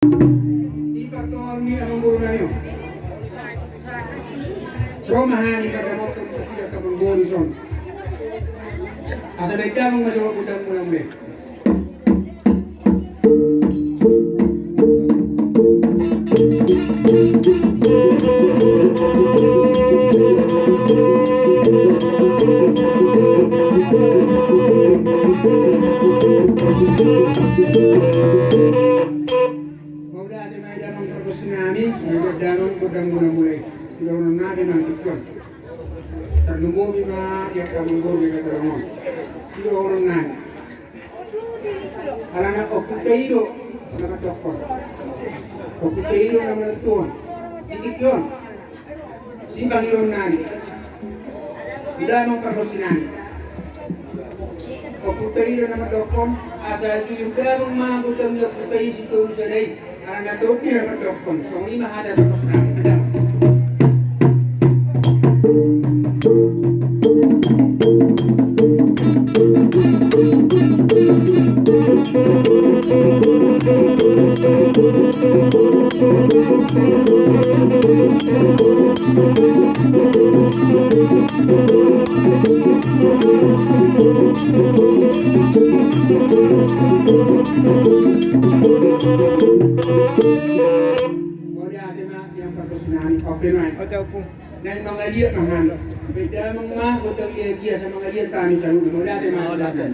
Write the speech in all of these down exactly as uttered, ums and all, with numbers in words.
Di partongon ni amangboru nami on, ro ma hami mandapothon nasida amangboru i son. Asa baen damang ma jo godang muna mule. Mauliate ma i damang pargonsi nami, mauliate damang godang muna mule. Sidohonon nami ma tingki on. Tarlumobi ma i amangboru di Batalongon. Sidohonon nami. Alana ompunta i do na mandokkon. Ompunta i do na manontuhon. Di tingki on. Sipangidoan nami. Damang pargonsi nami. Ompunta i do na mandokkon, asa jujur damang ma godang ni ompunta i sitolu sada i. Alana topi na mandokkon, songon i ma hata pargonsi nami. Damang. Mauliate ma i damang pargonsi nami. Oke, mai. Oke, Ompung. Naeng mangaliat ma hami. Baen damang ma godang i, asa mangaliat hami saluhutna. Mauliate ma. Mauliate.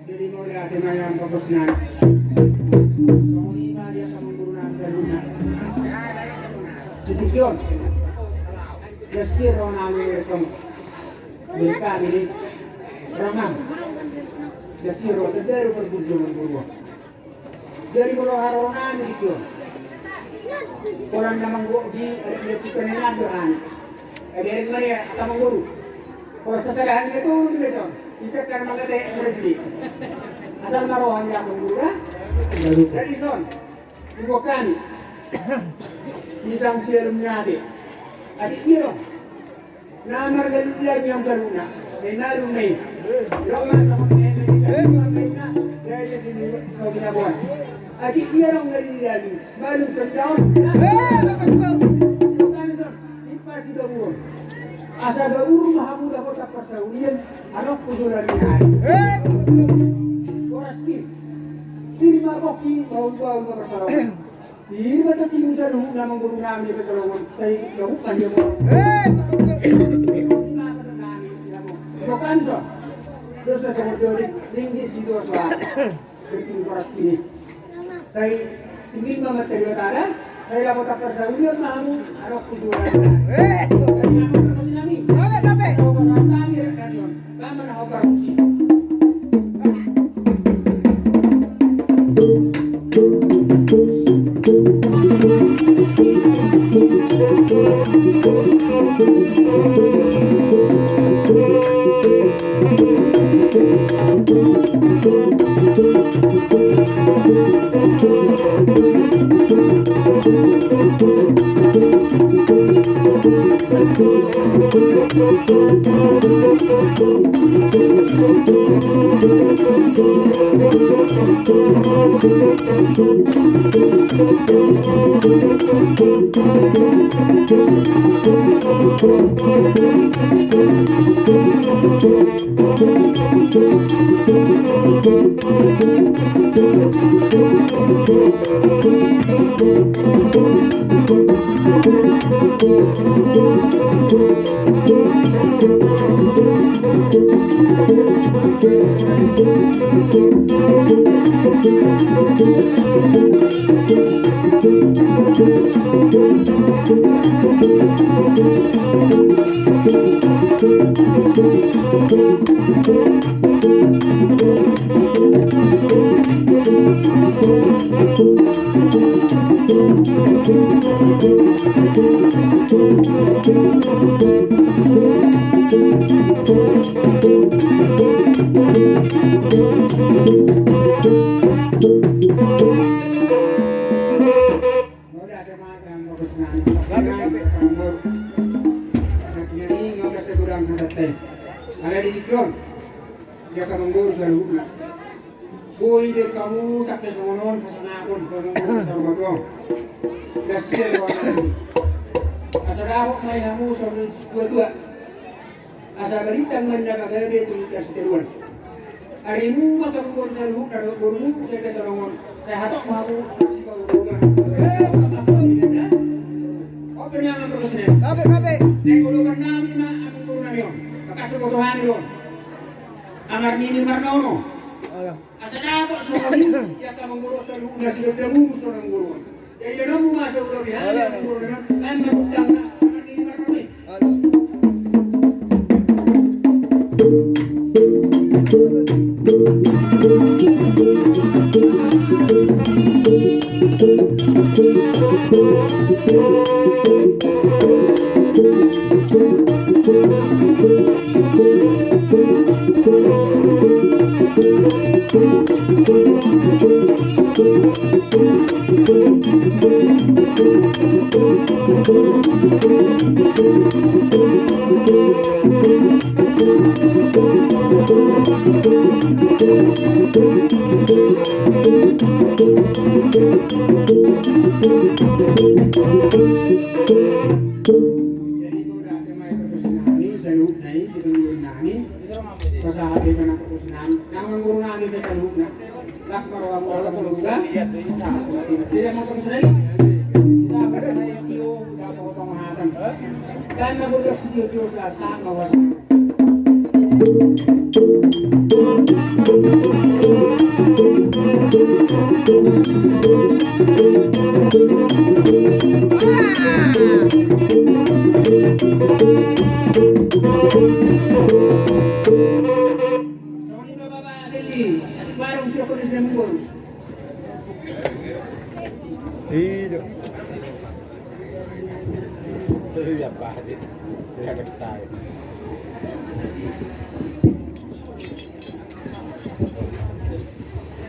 Jadi mauliate ma i damang pargonsi nami. Songon i ma di hata amangboru nami saluhutna. Di tingki on. Jadi ro nami, ro nami. Jadi ro, tanda ro pargonsi nami. Jadi molo haroro nami di tingki on, holan na manggohi, adat ni ompunta nangkin do hami. Tabereng ma di hata amangboru. Holan sasada hami na tolu tu dison. Ikat kan mangate mulai sini. Asal ma roha ni amangboru na. Jadi son. Dibuat hami. Pisang sialum ni ate. Adik dia dong. Na marga Lululami on saluhutna. Baen ma alumna i. Dok ma songon i, baen ma alumna i. Jadi sini so binaboan. Atik dia dong na Lululami. Malum so binaboan. Dok ma songon i, baen ma alumna i. Asa gabur ma hamu dapotan parsaulian. Adong tu Lululami nai. Boras pir. Pir ma pongki, bau-bau ma parsaulian. Pir ma tongkimu saluhutna amangboru nami di Batalongon, sai gabuk ma dia boru. Ima amangboru nami di Batalongon. Bokan so. Dos na songon dua ringgit si dua soal. Tongkimu boras pir i. Sai tinggi ma mata dua tada, sai dapotan parsaulian ma hamu, adong tu dua. Jadi amangboru nami. Boru nami, rani on. Bamba na ho pargonsi. Alai di tingki on, di angka amangboru saluhutna. Boi do hamu sampe songon on hasangapon, songon on hasangapon. Asa dapot ma i hamu songon situatua. Asa balintang ma inna pagabe tu tingki sitadoan. Arimu ma hamu boru saluhutna dohot borumu, gabe tolongon. Sai hatop ma hamu sipaoloman. Oke, nang amang pargonsi nami. Gabe, gabe. Naeng oloman nami ma amangboru nami on. Bakas boto hami do on. Amar nini marnono. Asa dapot songon i, di angka amangboru saluhutna, sidohononmu songon amangboru on. Jadi dohononmu ma songon i, hami amangboru nami, nami ma utangna, amar nini marnono i. Jadi, molo ate ma i pargonsi nami, saluhutna i, di tingki on nami, pasahat hami ma pargonsi nami, nang amangboru nami pe saluhutna. Las ma rohamu, rohamu suda. Tidak mau terus lagi. Tidak mau terus lagi. Tidak mau terus lagi. Tidak mau terus lagi. Sahat ma gondang sitio-tio, sahat ma huaso. Songon i ma Bapak Deli, atik baru sudah kondisi dan minggu. Iya. Iya, Pak. Iya, ada kita.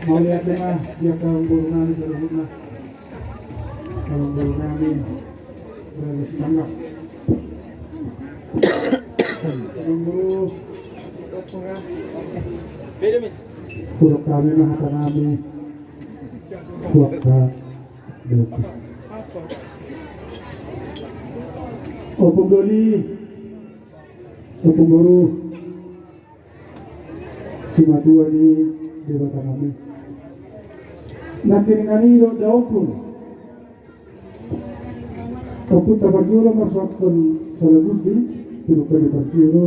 Mauliate ma di angka amangboru nami saluhutna. Amangboru nami, Raja Simanggap. Amangboru. Hudok hami ma hata nami. Buat ka. Ompung Doli. Ompung Boru. Simatua ni Debata nami. Nangkiningan i do da ompung. Ompunta parjolo marsuakkon sala gundi, tinukkon ni parjolo,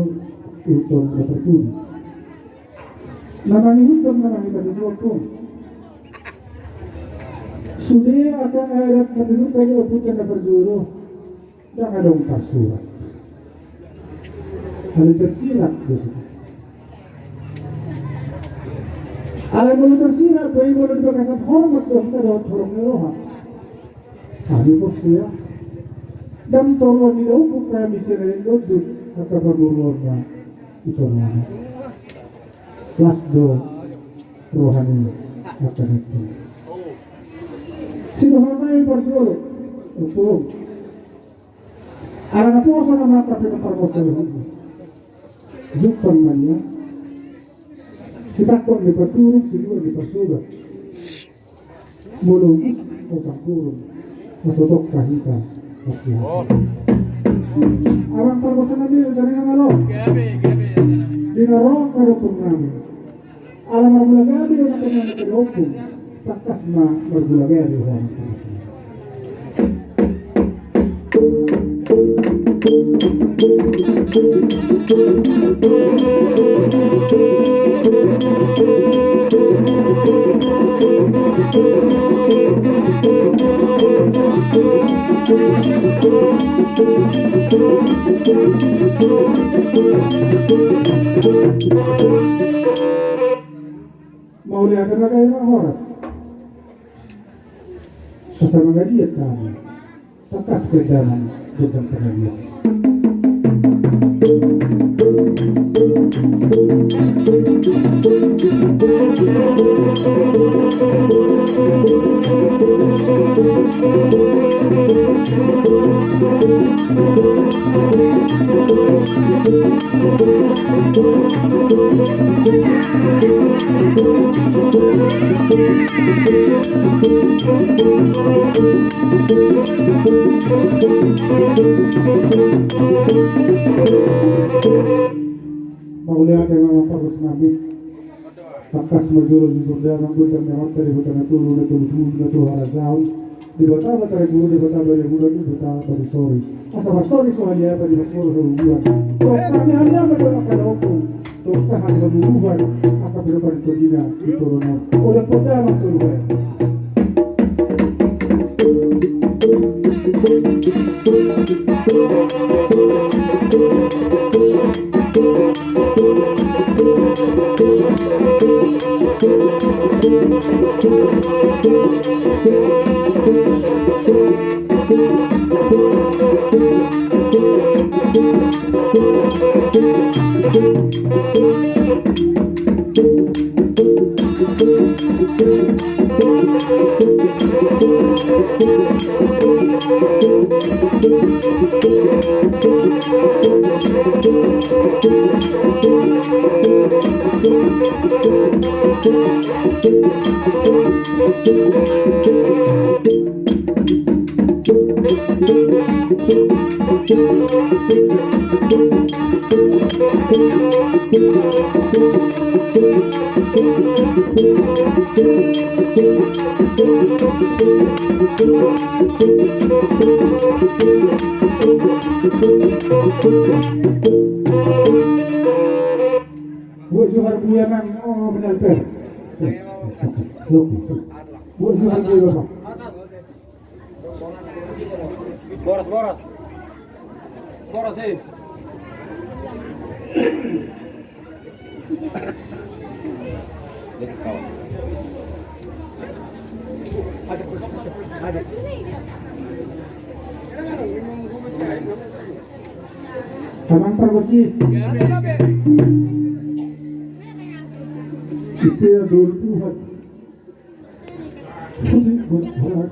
ihuthon na parpudi. Na mangihuthon na mangitatutu ompung. Sude angka adat na pinungka ni ompunta na parjolo. Ndang adong tarsurat. Alai tersirat do sude. Alai molo tersirat do i, molo di bagasan hormat do hita dohot holong ni roha. Hami porsea. Dang toruan ni daompung hami sian na nidok angka parboruon na i toruan. Las do roha ni angka daompung. Sidohonon nami parjolo, ompung. Ala naposo nama angka pinompar muna saluhutna. Jumpang ma nian. Sitangkok ni paturuk, situan ni parsubat. Molo gus o tangkurung, na so tongka hita. Amang pargonsi nami, jadi nama lo. Di na ro angka daompung nami. Ala margulagabe do na kena angka daompung. Tangkas ma margulagabe ho. Mauliate ma gabe ma horas. Asa mangaliat hami. Tangkas pe damang gondang pangaliat. Mauliate ma amang pargonsi nami. Tangkas ma jolo jujur damang gondang ni Amanta Debata na tolu, na tolu boru, na tolu harajaon. Debata Batara Guru, Debata Balga Bulan, Debata Barisorik. Asa marsori so haliapan di marsori so bulan. Tongka ni haliapan di angka daompung. Tongka hami hamuruhan angka pinompar tondina di toruan on. Oda poda ma tolu bae. Buat Johar Buya nang, oh, benar, per. Buat Johar Buya, Bapak. Boras, boras. Boras, eh. Amang pargonsi. Ite adol Tuhan. Putih buat berat.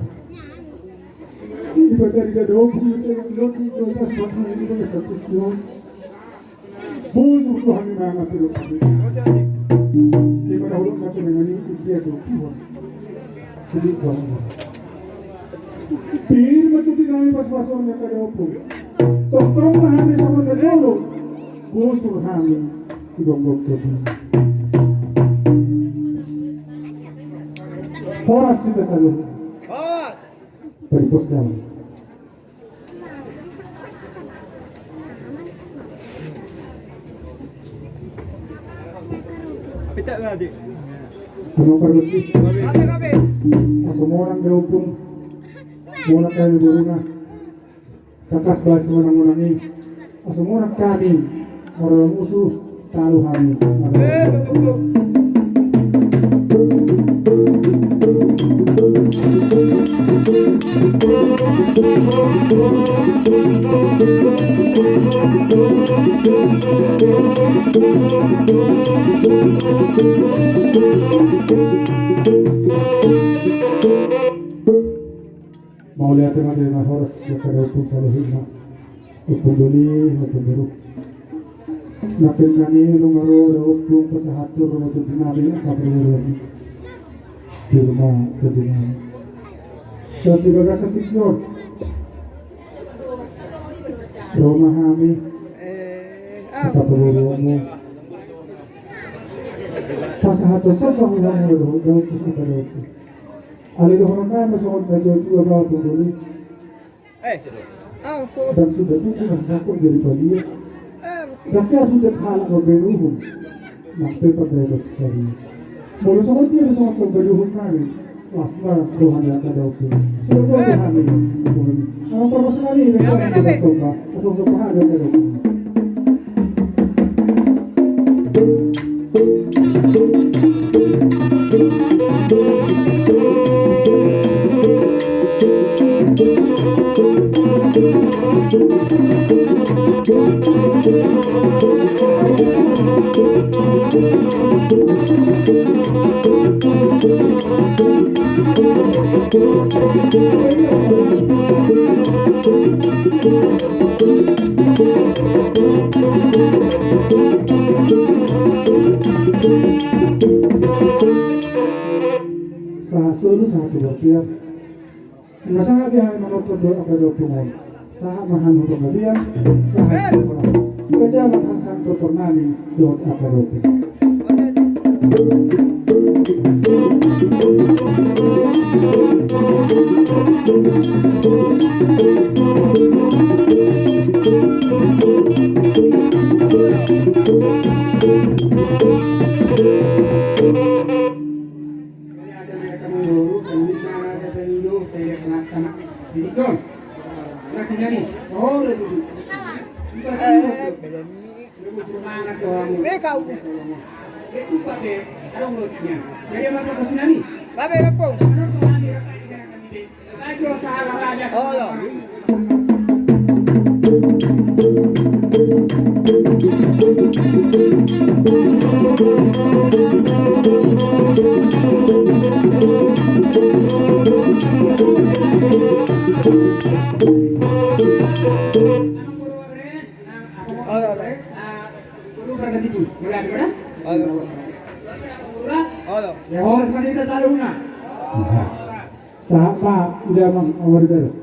Ibadah di dada ompung, saya lagi dua belas pasang ini pada satu kilo. Busur Tuhan memang api lo kami. Di mana huruf kata dengan ini dia tuh Tuhan. Jadi Tuhan. Pir ma tutu di nami pasupasuna angka daompung. Tongtong ma hami sama na jolo. Busur hami di gonggong tutu. Horas hita saluhutna. Padi pos damang. Amang pargonsi. Asa monang daompung. Monang hami boruna. Tangkas bahen simonang-monang i. Asa monang hami. Molo musu talu hami. Mauliate ma di na horas di angka daompung saluhutna. Ompung doli, ompung boru. Nangkin nami nunga ro daompung pasahathon ro ma tu tinami angka perwira. Di ruma tu tinami. Dan di bagasan tingki on. Ro ma hami. Angka perwira mu. Pasahathon somba huhut daompung angka daompung. Alai dohonon nami songon na jua-jua ba ompung doli. Ndang suda tutu na sasangkot jadi palia. Ndang hea suda halak mambahen uhum. Nang pe pardaya dos sadia. Molo songon dia do songon somba di uhum nami. Las ma roha ni angka daompung. Suda do hami. Angka parmas nami. Somba. Songon somba hami angka daompung. Sahat solu, sahat tu bontean. Nunga sahat di hami manonton dohot angka daompung on. Sahat ma hami tu panggabean, sahat tu panggabean. Ida ma hasantonton nami dohot angka daompung. Be kau. Babe, Lampung. Olo. Olo, olo. Olo. Olo. Ya, horas ma di hita saluhutna. Sahat ma, ida ma, amang, beres.